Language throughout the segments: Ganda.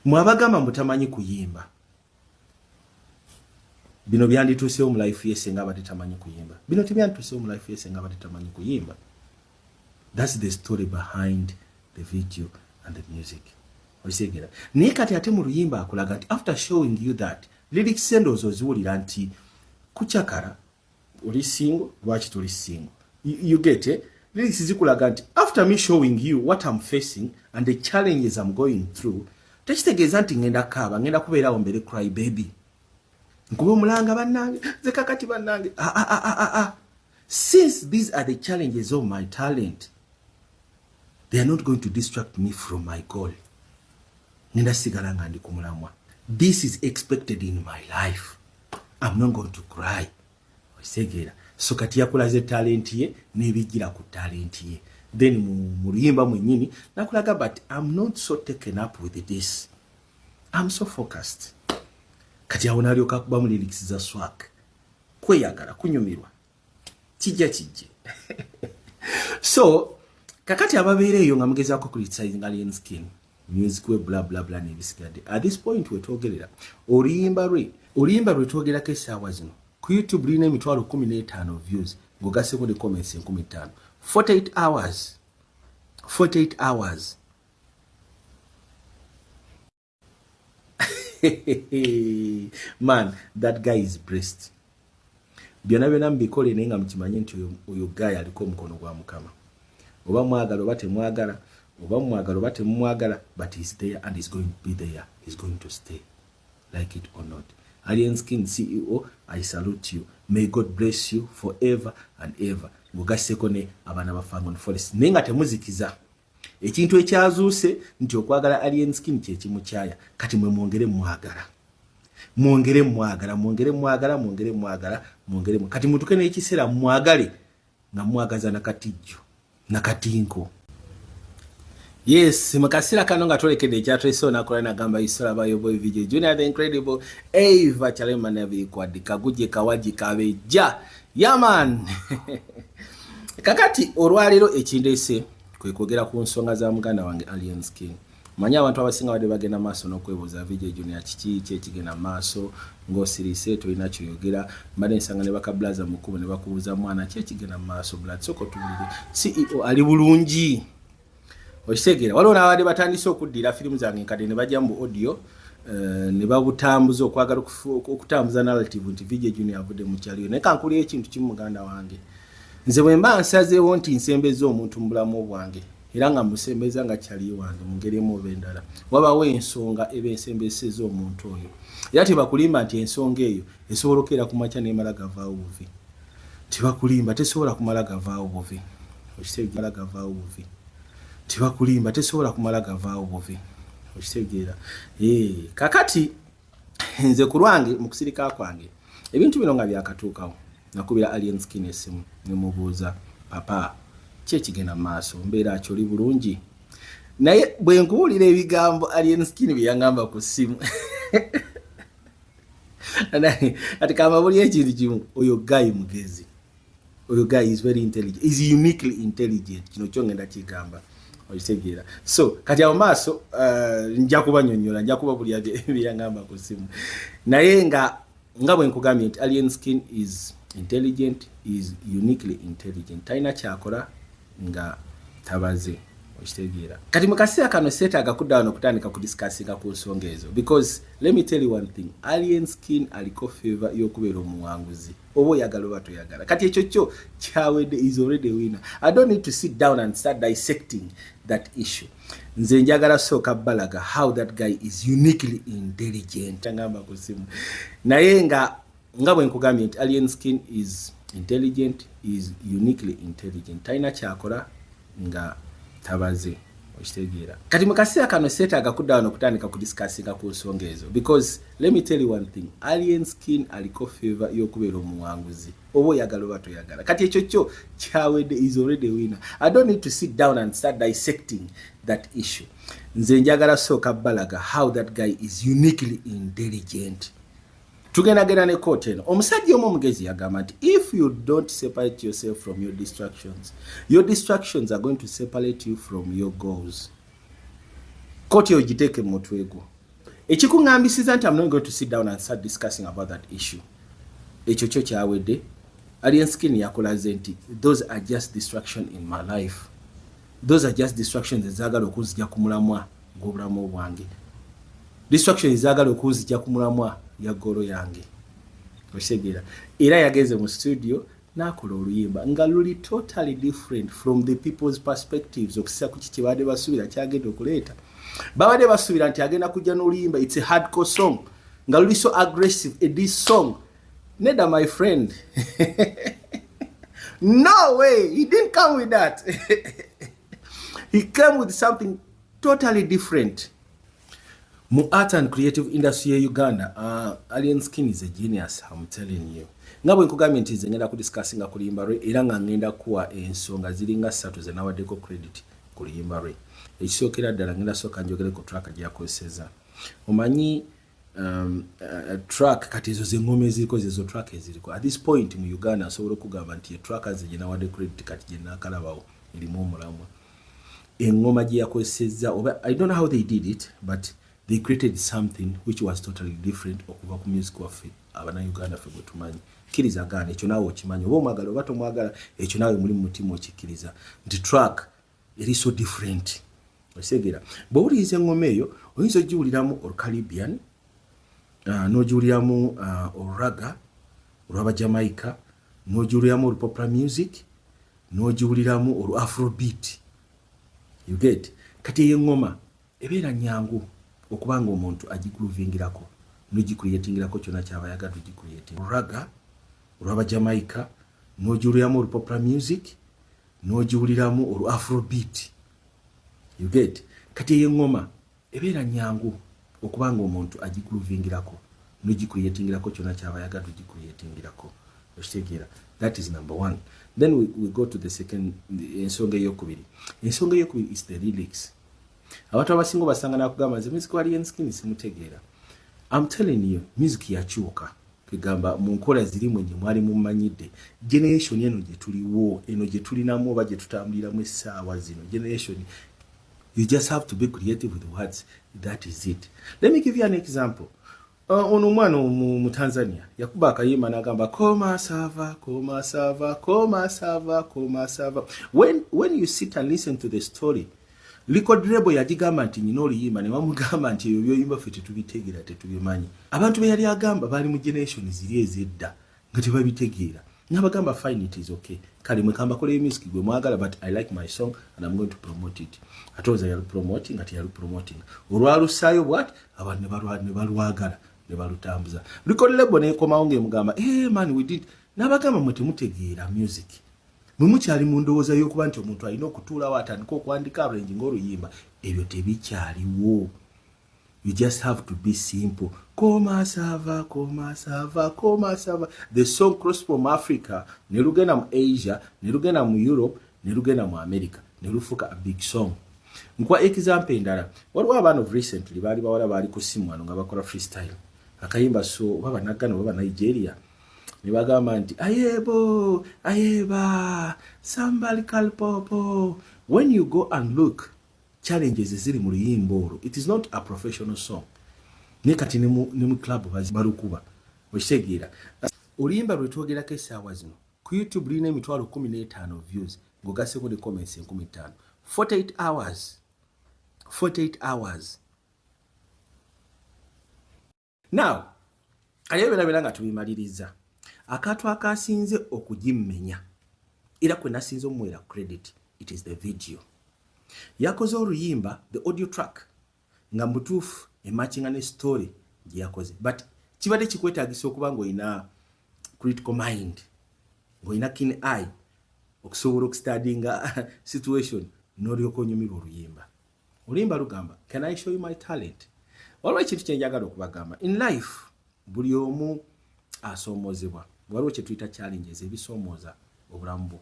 Mwabagamba mutamanyi kuyimba, bino byandituusewo mu life ye senga abadde tamanyi kuyimba. Bino tebyandituusewo mu life ye senga abadde tamanyi kuyimba. That's the story behind the video and the music. Okitegera? Naye kati ate mu luyimba akulaga nti after showing you that lyrics, endowooza oziwulira nti kukyakala oli single, lwaki toli single? You get it? Lyrics zikulaga nti after me showing you what I'm facing and the challenges I'm going through, tekitegeeza nti ngenda kaaba, ngenda kubeerawo mbere cry baby, nkuba omulanga bannange, nze kakati bannange. Ah, ah, ah, ah, ah. Since these are the challenges of my talent, they are not going to distract me from my goal. Ngenda sigala nga ndi ku mulamwa. This is expected in my life. I'm not going to cry. Okitegeera? So kati yakulaze talent ye n'ebijjira ku talent ye. Then mu luyimba mwennyini nakulaga, but I'm not so taken up with this, I'm so focused. Kati awo nalyoka akubamu lyrics za swag, kweyagala, kunyumirwa, kijja kijje. So kakati ababeera eyo nga mugezaako criticizing Alien Skin, music we, bla bla bla n'ebisigadde, at this point wetwogerera, oluyimba lwe twogerako essaawa zino ku YouTube lulina 150,000 views, ng'ogasseko ne comments 5,000. 48 hours, 48 hours. Man, that guy is blessed. Byonna byonna mubikole, naye nga mukimanye nti oyo guy aliko omukono gwa Mukama. Oba mwagala oba temwagala, oba mwagala oba temumwagala, but he's there and he's going to be there. He's going to stay, like it or not. Alien Skin CEO, I salute you. May God bless you forever and ever, ng'ogasseko ne abaana ba Fangon Forest. Naye nga temuzikiza ekintu ekyazuuse nti okwagala Alien Skin kyekimukyaya. Kati mwe mwongere mwagala, mwongere mwagala, mwongere mwagala, mwongere mwagala, mwongere. Kati mutuke n'ekiseera mwagale nga mwagaza nakatijjo nakatinko. Yes, mu kaseera kano nga twolekedde ekyatwese onakola, nagamba isola bayo boy VJ Junior the Incredible Eva Chalema Nabikwadi Kaguje Kawaji Kabejja yaman. Kakati olwaleero ekindeese kwe kwogera ku nsonga za muganda wange Alien Skin. Manyi abantu abasinga badde bagenda maaso n'okwebuuza, "VJ Junior, kiki ki ekigenda maaso ng'osirise, tolina kyoyogera?" Mbadde nsanga ne bakabulaza mu kkubo ne bakubuuza, "Mwana, ki ekigenda mu maaso? Blood, sooka otubulire, CEO ali bulungi?" Okitegeera? Waliwo n'abadde batandise okuddira firimu zange enkadde ne bajja mu audio, ne babutambuza okwagala okutambuza narrative nti VJ Junior avudde mu kyaliyo. Naye kankuliyo ekintu kimu, muganda wange. Nze bwe mba nsazeewo nti nsembeza omuntu mu bulamu bwange, era nga musembeza nga kyali wange mu ngeri emu oba endala, wabawo ensonga eba ensembeseza omuntu oyo. Era tebakulimba nti ensonga eyo esobola okukeera ku makya nemala gavaawo buvi. Tebakulimba, tesobola kumala gavaawo buvi. Okitegeera? Gavaawo buvi. Tebakulimba, tesobola kumala gavaawo buvi. Okitegeera? Kakati nze ku lwange, mu kusirika kwange, ebintu bino nga byakatuukawo, nakubira Alien Skin esimu nemubuuza, "Papa, ki ekigenda mu maaso? Mbeera ki? Oli bulungi?" Naye bwe nkuwulira ebigambo Alien Skin bye yaŋŋamba ku ssimu, ati kamba buli ekintu kimu, oyo guy mugezi. Oyo guy is very intelligent, is uniquely intelligent. Kino kyo ngenda kigamba. Okitegeera? So kati awo maaso nja kubanyonyola, nja kuba buli byeyaŋŋamba ku ssimu. Naye nga bwe nkugambye nti Alien Skin is intelligent, is uniquely intelligent. Talina kyakola nga tabaze. Okitegeera? Kati mu kaseera kano seetaaga kudda wano okutandika kudiscussinga ku nsonga ezo, because let me tell you one thing: Alien Skin aliko favor y'okubeera omuwanguzi, oba oyagala oba toyagala. Kati ekyo kyo kyawedde, is already winner. I don't need to sit down and start dissecting that issue. Nze njagala sooka balaga how that guy is uniquely intelligent. Angamba ku simu, naye nga bwe nkugambye nti Alien Skin is intelligent, is uniquely intelligent. Talina kyakola nga tabaze. Okitegeera? Kati mu kaseera kano seetaaga kudda wano okutandika kudiscussinga ku nsonga ezo, because let me tell you one thing: Alien Skin aliko favor y'okubeera omuwanguzi, oba oyagala oba toyagala. Kati ekyo kyo kyawedde, is already winner. I don't need to sit down and start dissecting that issue. Nze njagala sooka balaga how that guy is uniquely intelligent. Tugendagenda ne quote eno. Omusajja omu omugezi yagamba nti if you don't separate yourself from your distractions, your distractions are going to separate you from your goals. Quote eyo giteeke mu mutwe gwo. Ekikuŋŋambisiza nti I'm not going to sit down and start discussing about that issue. Ekyo kyo kyawedde. Alien Skin yakolaze nti those are just distraction in my life, those are just distractions ezaagala okunzija ku mulamwa gw'obulamu bwange, distraction ezaagala okunzija ku mulamwa ya goal yange. Okitegeera? Era yagenze mu studio n'akola oluyimba nga luli totally different from the people's perspectives, okusisa ku kiki babadde basuubira kyagenda okuleeta. Babadde basuubira nti agenda kujja n'oluyimba, it's a hardcore song, nga luli so aggressive, a diss song. Nedda, my friend, no way. He didn't come with that. He came with something totally different. Mu art and creative industry ye Uganda, Alien Skin is a genius, I'm telling you. Nga bwe nkugambye nti nze ngenda kudiscussinga ku luyimba lwe, era nga ngenda kuwa ensonga ziringa ssatu ze nawaddeko credit ku luyimba lwe. Ekisookera ddala, ngenda sooka njogere ku track gyakozeseza. Omanyi track kati ezo zengoma eziriko, zezo track eziriko at this point mu Uganda, nsobola okugamba nti etrack ze gyenawadde credit kati gyenakalabawo erimu omulamwa. Engoma gye yakozesezza, oba I don't know how they did it, but they created something which was totally different okuva ku music waffe Abanauganda ffe gwe tumanyi. Kkiriza gaana, ekyo naawe okimanyi, oba omwagala oba tomwagala, ekyo naawe muli mu mutima okikkiriza nti track eri so different. Okitegeera? Bw'owuliriza engoma eyo, oyinza ogiwuliramu Olucaribbean, n'ogiwuliramu oluragga olw'Abajamaica, n'ogiwuliramu olupopular music, n'ogiwuliramu olu Afrobeat, you get? Kati eyo eŋŋoma ebeera nyangu okubanga omuntu agigroovingirako, nogicreatingirako kyonna kyaba ayagala ogicreating. Oluragga olw'Abajamaica, n'ogiwuliramu olupopular music, n'ogiwuliramu olu Afrobeat, you get? Kati eyo eŋŋoma ebeera nyangu okubanga omuntu agigroovingirako, nogicreatingirako kyonna kyaba ayagala ogicreatingirako. Okitegeera? That is number one. Then we go to the second, ensonga eyokubiri. Ensonga eyokubiri is the lyrics. Abantu abasinga obasanga nakugamba, "Nze music wa Alien Skin simutegeera." I'm telling you, music yakyuka. Kegamba mu nkola zirimu gye mwali mumanyidde, generation eno gye tuliwo, eno gye tulinamu oba gye tutambuliramu essaawa zino, generation, you just have to be creative with words. That is it. Let me give you an example. Ono omwana mu Tanzania yakuba akayimba n'agamba, "Koma sava, koma sava, koma sava, koma sava." When you sit and listen to the story, record label yagigamba nti nyina oluyimba, ne bamugamba nti ebyo byoyimba ffe tetubitegeera, tetubimanyi. Abantu be yali agamba baali mu generation ziri ezedda nga tebabitegeera. Nabagamba, "Fine, it is okay, kale mwekamba kola music gwe mwagala, but I like my song and I'm going to promote it." Ate oza yali promoting, ati yali promoting olwalusaayo bwati, abantu ne balwagala ne balutambuza. Record label nekomawo ngaemugamba, "Hey man, we did." Nabagamba, "Mwe temutegeera music, mwe mukyali mu ndowooza y'okuba nti omuntu alina okutuulawo atandika okuwandika arrange ng'oluyimba. Ebyo tebikyaliwo. You just have to be simple. Koma sava, koma sava, koma sava." The song cross from Africa ne lugenda mu Asia, ne lugenda mu Europe, ne lugenda mu America, ne lufuuka a big song. Nkuwa example endala. Waliwo abaana of recently, baali bawala, baali ku simu wano nga bakola freestyle akayimba, so oba Banaggana oba Banigeria, ne bagamba nti, "Ayebo ayeba sambali kalpopo." When you go and look challenges eziri mu luyimba olwo, it is not a professional song, naye kati ne mu club balukuba. Okitegeera? Oluyimba lwe twogerako essaawa zino ku YouTube lulina 150,000 views, ng'ogasseko ne comments 5,000, 48 hours, 48 hours. Now kale byona nga tubimaliriza, akantu akasinze okugimmenya era kwe nasinze omuwera credit, it is the video. Yakoze oluyimba, the audio track nga mutuufu ematchinga ne story gye yakoze, but kibadde kikwetagisa okuba ng'olina critical mind, ng'olina keen eye, okusobola okustudyinga situation n'olyoka onyumirwa oluyimba. Oluyimba lugamba, "Can I show you my talent?" Waliwo ekintu kyenjagala okubagamba. In life buli omu asoomozebwa. Waliwo kyetuyita challenges, ebisoomooza obulamu bwo.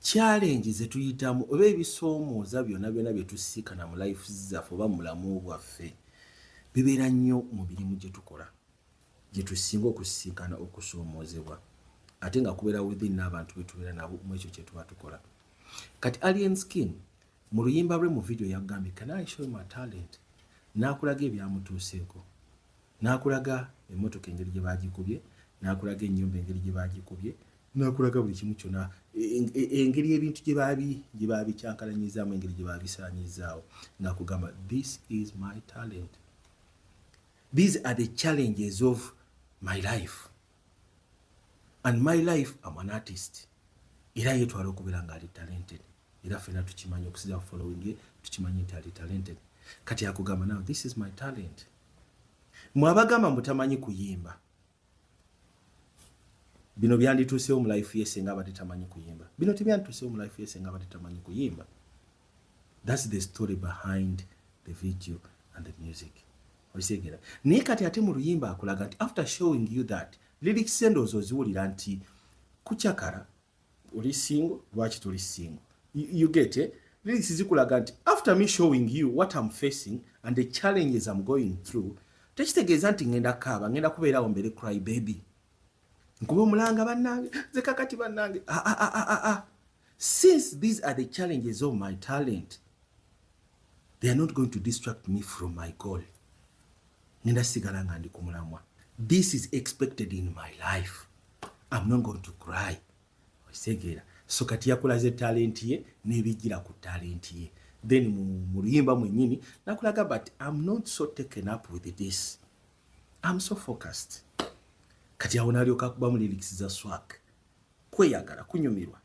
Challenge zetuyitamu oba ebisoomooza byonna byonna bye tusiikana mu life zaffe oba mu bulamu bwaffe bibeera nnyo mu mirimu gye tukola, gye tusinga okusisinkana okusoomoozebwa, ate nga kubeera within n'abantu betubeera nabo mu ekyo kye tuba tukola. Kati Alien Skin mu luyimba lwe, mu video yagambye, "Can I show you my talent?" N'akulaga ebyamutuuseeko, n'akulaga emmotoka engeri gye baagikubye, n'akulaga ennyumba engeri gye baagikubye, n'akulaga buli kimu kyonna, engeri ebintu gye baabikyankalanyizaamu, engeri gye baabisaanyizaawo, ng'akugamba, "This is my talent. These are the challenges of my life and my life. I'm an artist." Era yeetwala okubeera ng'ali talented, era ffena tukimanyi, okusinza following ye tukimanyi nti ali talented. Kati akugamba, "Now this is my talent." Mwabagamba mbu tamanyi kuyimba, bino byandituusewo mu life ye senga abadde tamanyi kuyimba. Bino tebyandituusewo mu life ye senga abadde tamanyi kuyimba. That's the story behind the video and the music. Okitegeera? Naye kati ate mu luyimba akulaga nti after showing you that, lyrics endowooza oziwulira nti kukyakala oli single, lwaki toli single? You get it? Lyrics zikulaga nti after me showing you what I'm facing and the challenges I'm going through, tekitegeeza nti ngenda kaaba, ngenda kubeerawo mbere cry baby, nkuba omulanga, bannange, nze kakati bannange. Ah, ah, ah, ah, ah. Since these are the challenges of my talent, they are not going to distract me from my goal. Ngenda sigala nga ndi ku mulamwa. This is expected in my life. I'm not going to cry. Okitegeera? So kati yakulaze talent ye n'ebijjira ku talent ye. Then mu luyimba mwennyini nakulaga, "But I'm not so taken up with this. I'm so focused." Kati awo nalyoka akubamu lyrics za swag, kweyagala, kunyumirwa.